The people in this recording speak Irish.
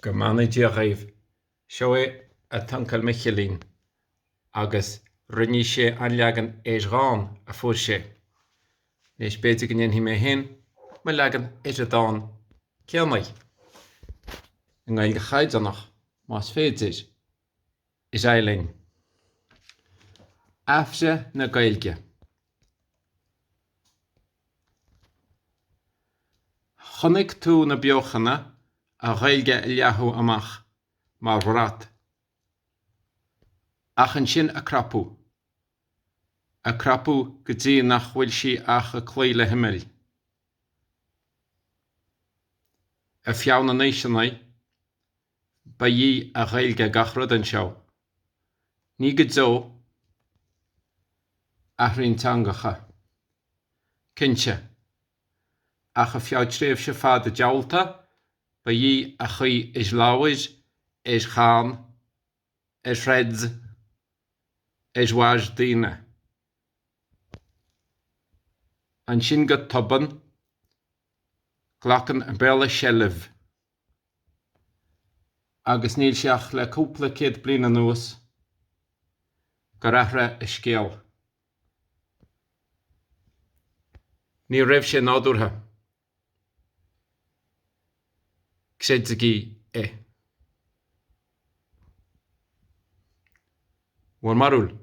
Go mbeannaí Dia dhaoibh. Seo é an t-uncail Micilín agus rinne sé an leagan ar dhán a fuair sé. Anois b'fhéidir go ndéanfaidh mé féin mo leagan ar an dán céanna. I nGaeilge chaighdeánach, más féidir. Ar aghaidh linn. Athbhreith na Gaeilge. Chonaic tú na beochana, an Ghaeilge a leathadh amach mar bhrat, ach ansin a crapadh, a crapadh go dtí nach bhfuil sí ach ag cloí le himill. Ar feadh na n-aoiseanna, ba í an Ghaeilge gach rud anseo. Ní go deo, athraíonn teangacha. Cinnte. Ach ar feadh tréimhse fada diabhalta, ba í an chaoi ar labhair, ar chan, ar throid, ar mhair daoine. Ansin go tobann, glacann an Béarla seilbh. Agus níl sé ach le cúpla céad bliain anuas gur athraigh an scéal. Ní raibh sé nádúrtha. Creidigí é. Bhur mbarúil?